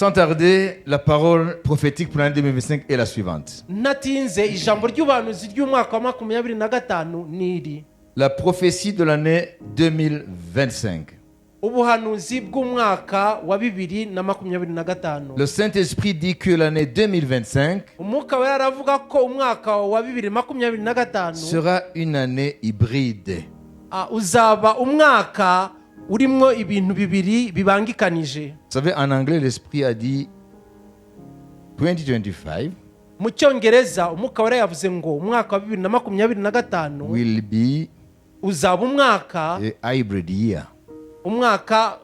Sans tarder, la parole prophétique pour l'année 2025 est la suivante. Ntatinze, ijambo ry'ubuhanuzi ry'umwaka wa 25 ni iri. La prophétie de l'année 2025. Ubuhanuzi bw'umwaka wa 2025. Le Saint-Esprit dit que l'année 2025 Umwuka Wera aravuga ko umwaka wa 2025 sera une année hybride. Uzaba umwaka urimo ibintu bibiri bibangikanije. Vous savez, en anglais, l'Esprit a dit 2025 Mu Cyongereza Umwuka Wera yavuze ngo umwaka wa 2025 will be uzaba umwaka a hybrid year. Umwaka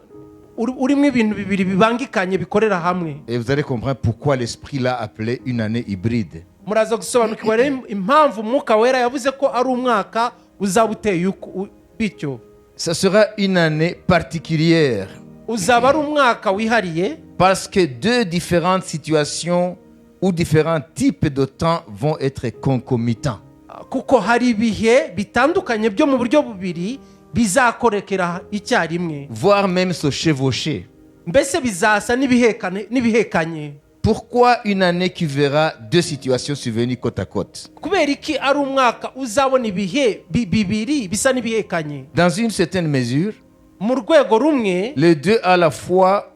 urimo ibintu bibiri bibangikanye bikorera hamwe. Et vous allez comprendre pourquoi l'Esprit l'a appelé une année hybride. Muraza gusobanukirwa rero impamvu Umwuka Wera yavuze ko ari umwaka uzaba uteye bityo. Ça sera une année particulière Uzaba ari umwaka wihariye parce que deux différentes situations ou différents types de temps vont être concomitants. Kuko hari ibihe bitandukanye byo mu buryo bubiri bizakorekera icyarimwe, voire même se chevaucher. Mbese bizasa n'ibihekanye. Pourquoi une année qui verra deux situations survenir côte à côte? Kubera iki ari umwaka uzabona ibihe bibiri bisa n'ibihekanye? Dans une certaine mesure, Mu rwego rumwe, les deux à la fois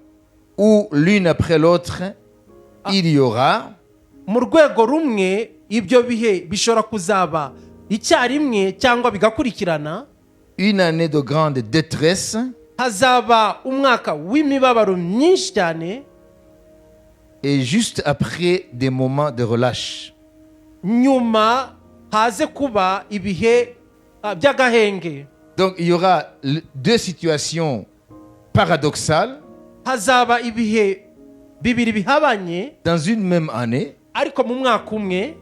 ou l'une après l'autre, il y aura mu rwego rumwe ibyo bihe bishobora kuzaba icyarimwe cyangwa bigakurikirana, une année de grande détresse hazaba umwaka w'imibabaro myinshi cyane, et juste après des moments de relâche. Nyuma haze kuba ibihe by'agahenge. Donc il y aura deux situations paradoxales Hazaba ibihe bibiri bihabanye dans une même année, ariko mu mwaka umwe,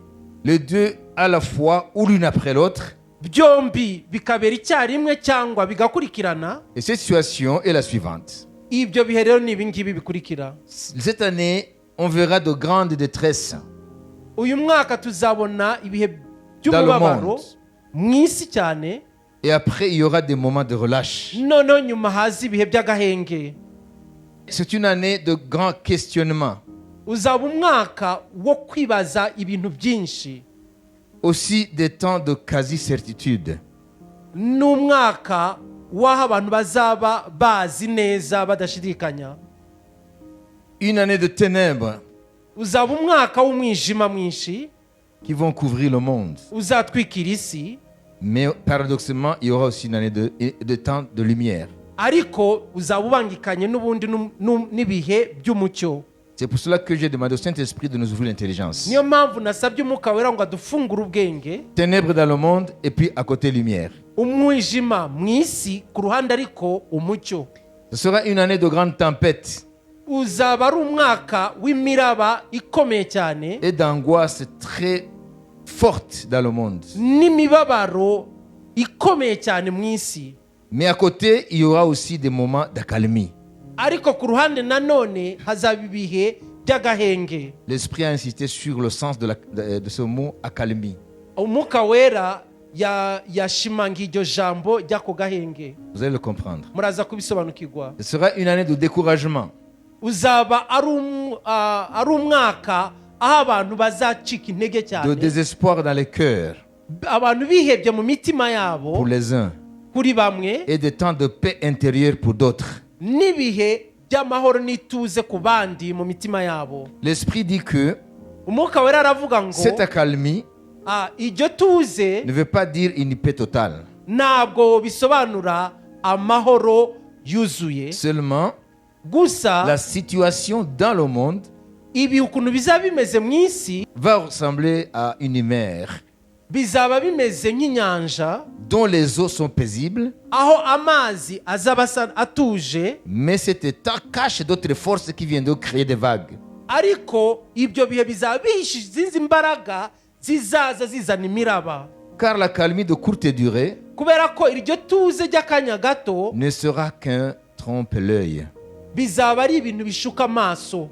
les deux à la fois ou l'une après l'autre. Byombi bikabera icyarimwe cyangwa bigakurikirana. Et cette situation est la suivante. Ibyo bihe rero ni ibingibi bikurikira. Cette année, on verra de grandes détresses Uyu mwaka tuzabona ibihe dans le by'umubabaro monde. Mu isi cyane. Et après, il y aura des moments de relâche. Noneho nyuma haza ibihe by'agahenge. C'est une année de grands questionnements. Uzaba umwaka wo kwibaza ibintu byinshi. Aussi des temps de quasi-certitude. Ni umwaka w'aho abantu bazaba bazi neza badashidikanya. Une année de ténèbres Uzaba umwaka w'umwijima mwinshi qui vont couvrir le monde. Uzatwikira isi. Mais paradoxalement, il y aura aussi une année de temps de lumière. Ariko uzaba ubangikanye n'ubundi n'ibihe by'umucyo. C'est pour cela que j'ai demandé au Saint-Esprit de nous ouvrir l'intelligence. Niyo mpamvu nasabye Umwuka Wera ngo adufungure ubwenge. Ténèbres dans le monde et puis à côté lumière. Umwijima mu isi, ku ruhande ariko umucyo. Ce sera une année de grande tempête Uzaba ari umwaka w'imiraba ikomeye cyane et d'angoisse très forte dans le monde. N'imibabaro ikomeye cyane mu isi. Mais à côté, il y aura aussi des moments d'accalmie. Ariko ku ruhande nanone hazaba ibihe by'agahenge. L'Esprit a insisté sur le sens de ce mot accalmie. Umwuka Wera yashimangiye iryo jambo ry'ako gahenge. Vous allez le comprendre. Muraza kubisobanukirwa. Ce sera une année de découragement, Uzaba ari umwaka aho abantu bazacika intege de cyane, désespoir dans les cœurs abantu bihebye mu mitima yabo pour les uns kuri bamwe, et des temps de paix intérieure pour d'autres. N'ibihe by'amahoro n'ituze ku bandi mu mitima yabo. L'Esprit dit que Umwuka Wera aravuga ngo cette accalmie iryo tuze ne veut pas dire une paix totale. Ntabwo bisobanura amahoro yuzuye. Seulement, Gusa la situation dans le monde ibi ukuntu bizaba bimeze mu isi va ressembler à une mer bizaba bimeze nk'inyanja dont les eaux sont paisibles, aho amazi azaba asa atuje, mais cet état cache d'autres forces qui viennent de créer des vagues. Ariko ibyo bihe bizaba bihishe izindi mbaraga zizaza zizana imiraba. Car l'accalmie de courte durée Kubera ko iryo tuze ry'akanya gato ne sera qu'un trompe-l'œil. Bizaba ari ibintu bishuka amaso.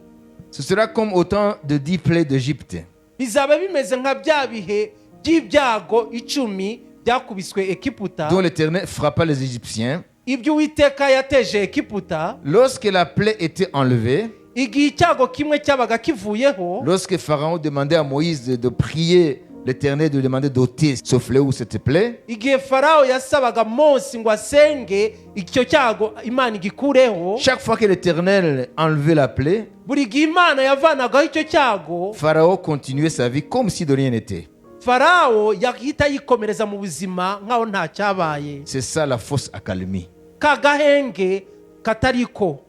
Ce sera comme au temps de 10 plaies d'Égypte, Bizaba bimeze nka bya bihe by'ibyago 10 byakubiswe Egiputa, dont l'Éternel frappa les Égyptiens. Ibyo Uwiteka yateje Egiputa. Lorsque la plaie était enlevée, Igihe icyago kimwe cyabaga kivuyeho, lorsque Pharaon demandait à Moïse de prier l'Éternel, de lui demander d'ôter ce fléau ou cette plaie, igihe Farawo yasabaga Mose ngo asenge icyo cyago Imana igikureho, chaque fois que l'Éternel enlevait la plaie, buri gihe Imana yavanagaho icyo cyago, Pharaon continuait sa vie comme si de rien n'était. Farawo yahita yikomereza mu buzima nk'aho nta cyabaye. C'est ça la fausse accalmie. Ka gahenge katariko.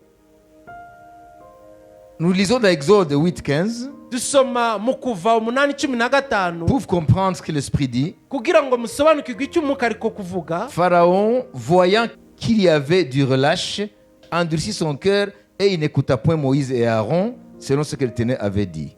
Nous lisons dans Exode 8, 15 Dusoma mu Kuva 8:15 pour comprendre ce que l'Esprit dit. Kugira ngo musobanukirwe icyo umwuka ariko kuvuga. Pharaon, voyant qu'il y avait du relâche, endurcit son cœur et il n'écouta point Moïse et Aaron selon ce que l'Éternel avait dit.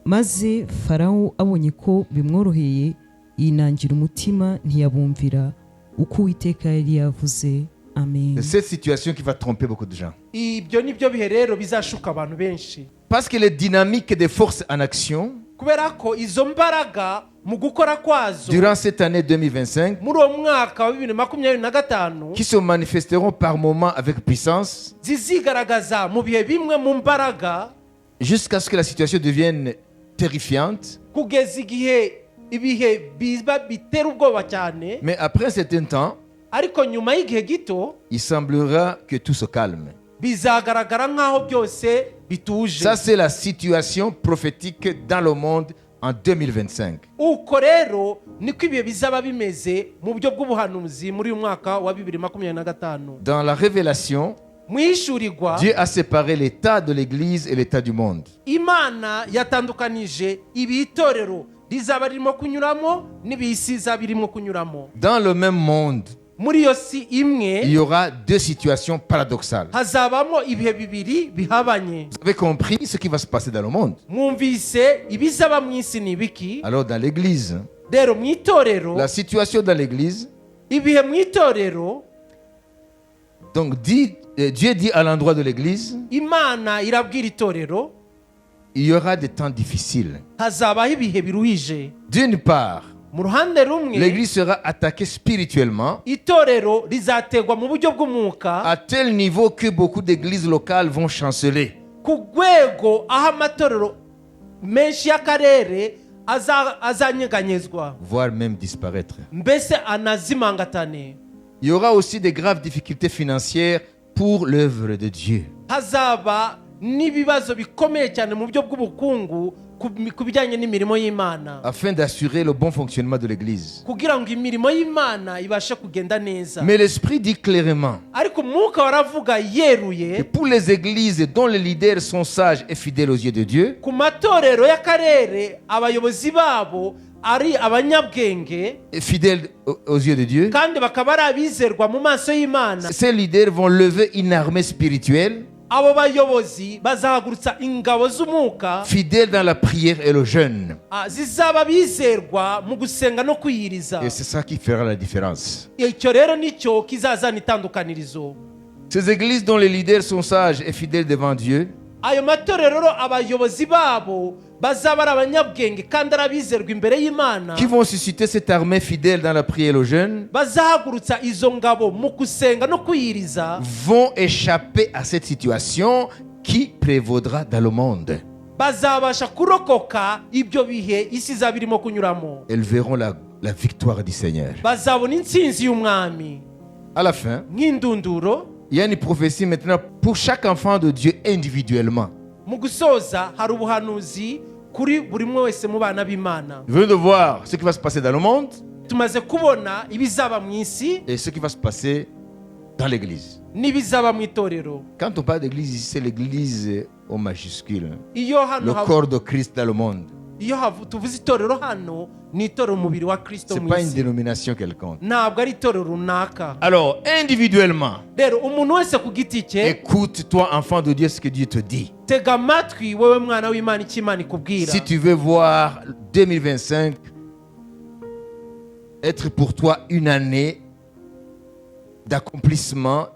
Maze Farawo abonye ko bimworoheye, yinangira umutima, ntiyabumvira uko Uwiteka yari yavuze. Amen. C'est cette situation qui va tromper beaucoup de gens. Ibyo ni byo bihe rero bizashuka abantu benshi. Parce que les dynamiques des forces en action, Kubera ko izo mbaraga mu gukora kwazo, durant cette année 2025, muri uwo mwaka wa 2025, qui se manifesteront par moments avec puissance, zizigaragaza mu bihe bimwe mu mbaraga, jusqu'à ce que la situation devienne terrifiante. Kugeza igihe ibihe biba bitera ubwoba cyane. Mais après un certain temps, Ariko nyuma y'igihe gito, il semblera que tout se calme. Bizagaragara nk'aho byose bituje. Ça, c'est la situation prophétique dans le monde en 2025. Uko rero niko ibihe bizaba bimeze mu buryo bw'ubuhanuzi muri uyu mwaka wa 2025. Dans la révélation, Mu ihishurirwa, Dieu a séparé l'état de l'Église et l'état du monde. Imana yatandukanije ibi itorero rizaba ririmo kunyuramo n'ibi isi izaba irimo kunyuramo. Dans le même monde, Muri iyo si imwe, il y aura deux situations paradoxales. Hazabamo ibihe bibiri bihabanye. Vous avez compris ce qui va se passer dans le monde. Mwumvise ibizaba mu isi ni ibiki. Alors dans l'Église, Rero mu itorero, la situation dans l'Église, ibihe mu itorero, donc Dieu dit à l'endroit de l'Église, Imana irabwira itorero, il y aura des temps difficiles. Hazabaho ibihe biruhije. D'une part, Mu ruhande rumwe, l'Église sera attaquée spirituellement itorero rizategwa mu buryo bw'umwuka à tel niveau que beaucoup d'églises locales vont chanceler. Ku rwego aho amatorero menshi y'akarere aza- azanyeganyezwa, voire même disparaître. Mbese anazimangatane. Il y aura aussi des graves difficultés financières pour l'œuvre de Dieu. Hazaba n'ibibazo bikomeye cyane mu buryo bw'ubukungu ku ku bijyanye n'imirimo y'Imana, afin d'assurer le bon fonctionnement de l'Église. Kugira ngo imirimo y'Imana ibashe kugenda neza. Mais l'Esprit dit clairement Ariko umwuka waravuga yeruye que pour les églises dont les leaders sont sages et fidèles aux yeux de Dieu, ku matorero y'akarere abayobozi babo ari abanyabwenge et fidèles aux yeux de Dieu, kandi bakaba ari abizerwa mu maso y'Imana, ces leaders vont lever une armée spirituelle abo bayobozi bazahagurutsa ingabo z'umwuka fidèle dans la prière et le jeûne. Ah, zizaba bizerwa mu gusenga no kwiyiriza. Et c'est ça qui fera la différence. Icyo rero nicyo kizazana itandukanirizo. Ces églises dont les leaders sont sages et fidèles devant Dieu Ayo matorero rero abayobozi babo bazaba ari abanyabwenge kandi ari abizerwa imbere y'Imana, qui vont susciter cette armée fidèle dans la prière et le jeûne, bazahagurutsa izo ngabo mu gusenga no kwiyiriza, vont échapper à cette situation qui prévaudra dans le monde. Bazabasha kurokoka ibyo bihe isi izaba irimo kunyuramo. Elles verront la victoire du Seigneur. Bazabona intsinzi y'Umwami. À la fin, Nk'indunduro, il y a une prophétie maintenant pour chaque enfant de Dieu individuellement. Mu gusoza hari ubuhanuzi kuri buri umwe wese mu bana b'Imana. Nous venons de voir ce qui va se passer dans le monde Tumaze kubona ibizaba mu isi et ce qui va se passer dans l'église. N'ibizaba mu itorero. Quand on parle d'église ici, c'est l'église au majuscule. Iyo hano Le hav- corps de Christ dans le monde. Iyo havu- tuvuze itorero hano ni itorero umubiri wa Kristo Ce mu n'est pas une isi. dénomination quelconque. Ntabwo ari itorero runaka. Alors, individuellement, Rero umuntu wese ku giti cye, écoute, toi, enfant de Dieu, ce que Dieu te dit. Tega amatwi wowe mwana w'Imana icyo Imana ikubwira. Si tu veux voir 2025 être pour toi une année d'accomplissement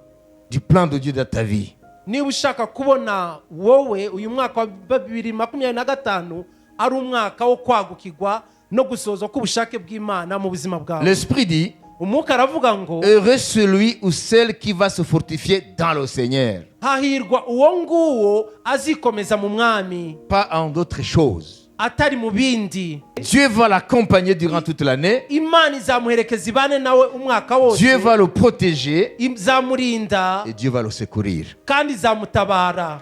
du plan de Dieu dans ta vie, Niba ushaka kubona wowe uyu mwaka wa 2025 ari umwaka wo kwagukirwa no gusoza k'ubushake bw'Imana mu buzima bwawe, l'Esprit dit, umwuka aravuga ngo, heureux celui ou celle qui va se fortifier dans le Seigneur. Hahirwa uwo nguwo azikomeza mu mwami, pas en d'autres choses. Atari mu bindi. Dieu va l'accompagner durant toute l'année. Imana izamuherekeza ibane nawe umwaka wose. Dieu va le protéger Izamurinda et Dieu va le secourir. Kandi izamutabara.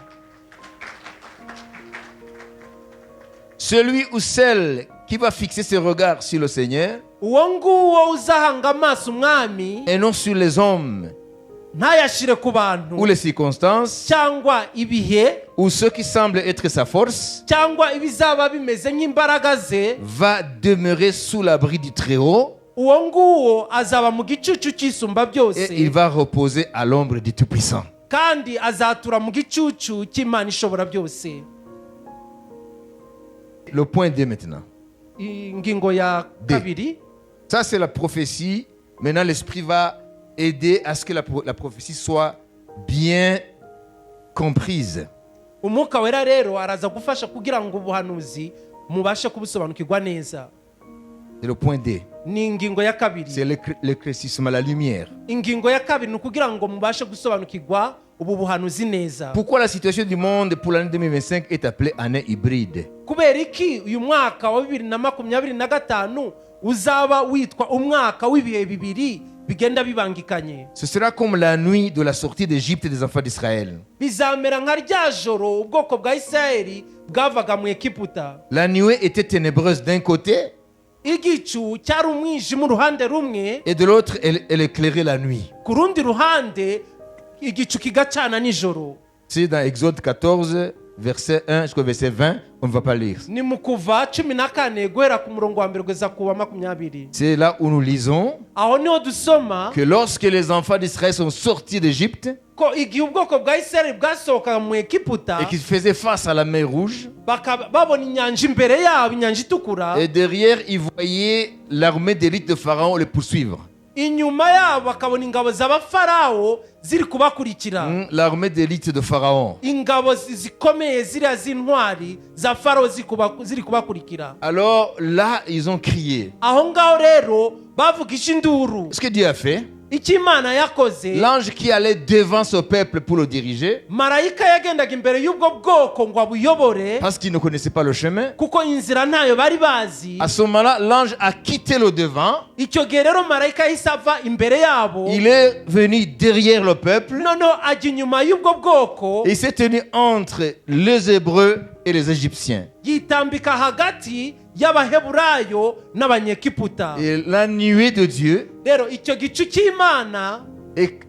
Celui ou celle qui va fixer ses regards sur le Seigneur Uwo nguwo uzahanga amaso umwami et non sur les hommes ntayashire ku bantu ou les circonstances cyangwa ibihe ou ce qui semble être sa force cyangwa ibizaba bimeze nk'imbaraga ze va demeurer sous l'abri du Très-Haut uwo nguwo azaba mu gicucu cy'isumba byose et il va reposer à l'ombre du Tout-Puissant. Kandi azatura mu gicucu cy'Imana ishobora byose. Le point 2 maintenant. Ingingo ya D. kabiri. Ça, c'est la prophétie. Maintenant, l'Esprit va aider à ce que la prophétie soit bien comprise. Umwuka wera rero araza gufasha kugira ngo ubuhanuzi mubashe kubusobanukirwa neza. C'est le point D. Ni ingingo ya kabiri. C'est l'éclaircissement, la lumière. Ingingo ya kabiri ni ukugira ngo mubashe gusobanukirwa ubu buhanuzi neza. Pourquoi la situation du monde pour l'année 2025 est appelée année hybride? Kubera iki uyu mwaka wa 2025 uzaba witwa umwaka w'ibihe bibiri bigenda bibangikanye? Ce sera comme la nuit de la sortie d'Égypte des enfants d'Israël. Bizamera nka rya joro ubwoko bwa Isirayeli bwavaga mu Egiputa. La nuée était ténébreuse d'un côté Igicu cyari umwijima uruhande rumwe et de l'autre, elle éclairait la nuit. Ku rundi ruhande igicu kigacana nijoro. C'est dans Exode 14, verset 1 jusqu'au verset 20. On ne va pas lire. Ni mu kuva 14 guhera ku murongo wa mbere kugeza ku wa 20. C'est là où nous lisons Aho niho dusoma que lorsque les enfants d'Israël sont sortis d'Égypte ko igihe ubwoko bwa Isirayeli bwasohokaga mu Egiputa et qu'ils faisaient face à la mer Rouge, bakaba babona inyanja imbere yabo, inyanja itukura, et derrière, ils voyaient l'armée d'élite de Pharaon les poursuivre. Inyuma yabo bakabona ingabo z'abafarawo ziri kubakurikira. L'armée d'élite de Pharaon. Ingabo zikomeye ziriya z'intwari za Farawo ziri kubakurikira. Alors là, ils ont crié. Aho ngaho rero bavugije induru. Ce que Dieu a fait, Icyo Imana yakoze, l'ange qui allait devant ce peuple pour le diriger, marayika yagendaga imbere y'ubwo bwoko ngo abuyobore, parce qu'il ne connaissait pas le chemin, kuko inzira ntayo bari bazi, à ce moment-là, l'ange a quitté le devant. Icyo gihe rero marayika yahise ava imbere yabo, Il est venu derrière le peuple noneho ajya inyuma y'ubwo bwoko, et il s'est tenu entre les Hébreux et les Égyptiens. Yitambika hagati y'Abaheburayo n'Abanyegiputa. Et la nuée de Dieu Rero icyo gicu cy'Imana et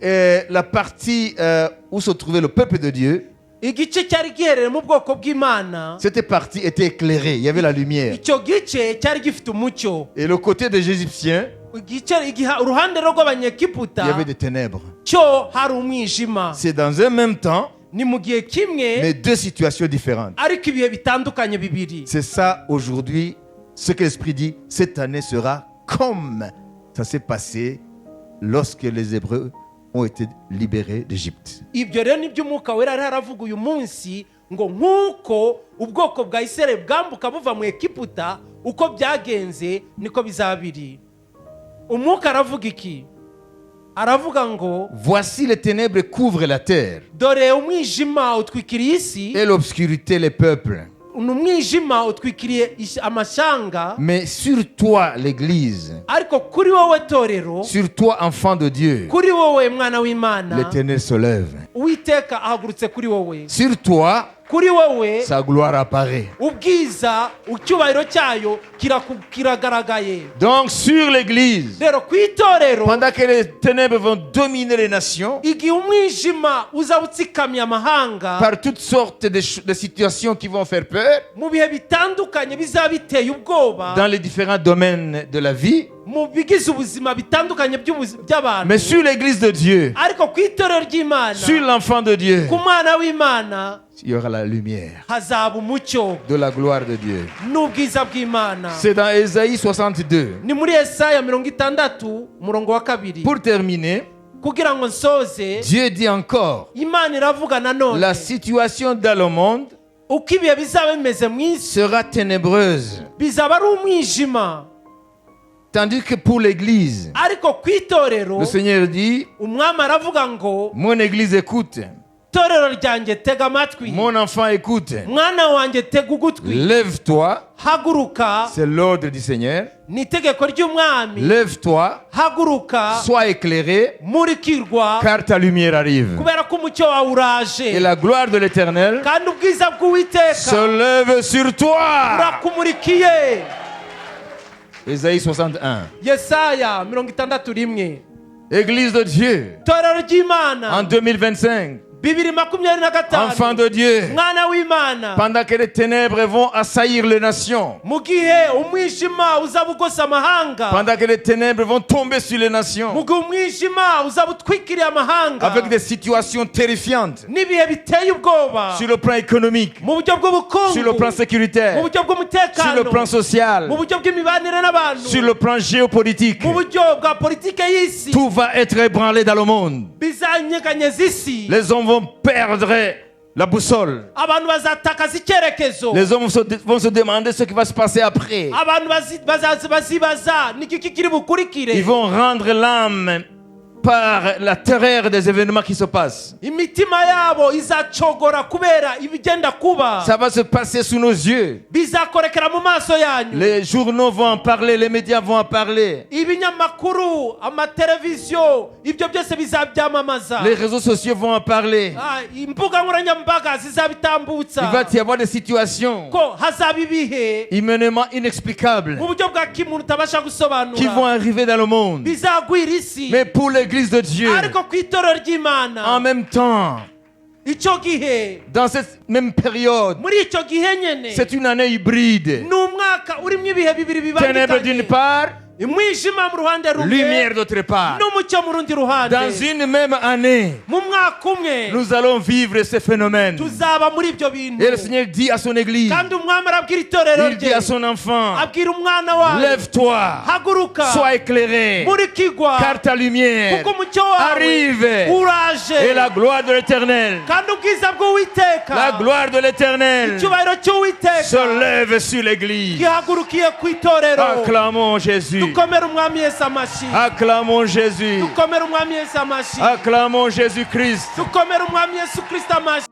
la partie où se trouvait le peuple de Dieu, igice cyari giherereye mu bwoko bw'Imana, cette partie était éclairée, il y avait la lumière. Icyo gice cyari gifite umucyo. Et le côté des Égyptiens, Igice uruhande rw'Abanyegiputa il y avait des ténèbres. Cyo hari umwijima. C'est dans un même temps, Ni mu gihe kimwe mais deux situations différentes. Ariko ibihe bitandukanye bibiri. C'est ça aujourd'hui, ce que l'Esprit dit, cette année sera comme ça s'est passé lorsque les Hébreux ont été libérés d'Égypte. Ibyo rero nibyo umwuka wera ariho aravuga uyu munsi ngo nk'uko ubwoko bwa Isirayeli bwambuka buva mu Egiputa uko byagenze niko bizaba biri. Umwuka aravuga iki? Aravuga ngo Voici, les ténèbres couvrent la terre dore umwijima utwikiriye isi et l'obscurité les peuples. Ni umwijima utwikiriye amashyanga. Mais sur toi, l'Église, Ariko kuri wowe torero, sur toi, enfant de Dieu, kuri wowe mwana w'Imana, l'Éternel se lève. Uwiteka ahagurutse kuri wowe. Sur toi, Kuri wowe sa gloire apparaît. Ubwiza icyubahiro cyayo kiragaragaye. Donc sur l'Église, Rero ku itorero, pendant que les ténèbres vont dominer les nations, igihe umwijima uzaba utsikamiye amahanga, par toutes sortes de situations qui vont faire peur, mu bihe bitandukanye bizaba biteye ubwoba, dans les différents domaines de la vie, mu bigize ubuzima bitandukanye by'abantu, mais sur l'Église de Dieu, ariko ku itorero ry'Imana, sur l'enfant de Dieu, ku mwana w'Imana, il y aura la lumière hazaba umucyo de la gloire de Dieu. N'ubwiza bw'Imana. C'est dans Ésaïe 62. Ni muri Yesaya 60 umurongo wa 2. Pour terminer, Kugira ngo nsoze, Dieu dit encore, Imana iravuga nanone, la situation dans le monde uko ibihe bizaba bimeze mu isi sera ténébreuse. Bizaba ari umwijima. Tandis que pour l'Église, Ariko ku itorero, le Seigneur dit, umwami aravuga ngo, mon Église, écoute, Torero ryanjye tega amatwi. Mon enfant, écoute. Mwana wanjye tega ugutwi. Lève-toi. Haguruka. C'est l'ordre du Seigneur. Ni itegeko ry'umwami. Lève-toi. Haguruka. Sois éclairé. Murikirwa. Car ta lumière arrive. Kubera ko umucyo wawe uraje. Et la gloire de l'Éternel kandi ubwiza bw'Uwiteka se lève sur toi. Burakumurikiye. Ésaïe 61. Yesaya 61. Église de Dieu, Itorero ry'Imana, en 2025, 2025, enfant de Dieu, mwana w'Imana, pendant que les ténèbres vont assaillir les nations, mu gihe umwijima uzaba ugose amahanga, pendant que les ténèbres vont tomber sur les nations, mu gihe umwijima uzaba utwikiriye amahanga, avec des situations terrifiantes, n'ibihe biteye ubwoba, sur le plan économique, mu buryo bw'ubukungu, sur le plan sécuritaire, mu buryo sur bw'umutekano, le plan social, mu buryo bw'imibanire n'abantu, sur le plan géopolitique, mu buryo bwa politike y'isi, tout va être ébranlé dans le monde. Bizanyeganyeza isi. Les hommes vont perdre la boussole. Abantu bazatakaza icyerekezo. Les hommes vont se demander ce qui va se passer après. Abantu bazi- bazaza bazibaza ni iki kiri bukurikire. Ils vont rendre l'âme par la terreur des événements qui se passent. Imitima yabo izacogora kubera ibigenda kuba. Ça va se passer sous nos yeux. Bizakorekera mu maso yanyu. Les journaux vont en parler, les médias vont en parler. Ibinyamakuru amateleviziyo ibyo byose bizabyamamaza. Les réseaux sociaux vont en parler. Ah, imbuga nkoranyambaga zizabitambutsa. Il va y avoir des situations ko hazaba ibihe humainement inexplicables mu buryo bwa kimuntu utabasha qui vont gusobanura arriver dans le monde. Bizagwira isi. Mais pour l'église de Dieu, ariko ku itorero ry'Imana, en même temps, icyo gihe, dans cette même période, muri icyo gihe nyene, c'est une année hybride. Ni umwaka urimo ibihe bibiri Ténèbres d'une bibangikanye part, umwijima mu ruhande rumwe, lumière d'autre part. N'umucyo mu rundi ruhande. Dans une même année, mu mwaka umwe, nous allons vivre ces phénomènes. Tuzaba muri ibyo bintu. Et le Seigneur dit à son église, kandi umwami arabwira itorero il dit rye, à son enfant, abwira umwana wawe, lève-toi, haguruka, sois éclairé, murikigwa, car ta lumière kuko umucyo wawe arrive uraje, et la gloire de l'Éternel, kandi ubwiza bw'Uwiteka, la gloire de l'Éternel icyubahiro cy'Uwiteka se lève sur l'église. Gihagurukiye ku itorero. Acclamons Jésus. Dukomere umwami Yesu amashyi. Acclamons Jésus. Dukomere umwami Yesu amashyi. Acclamons Jésus-Christ. Dukomere umwami Yesu Kirisito amashyi.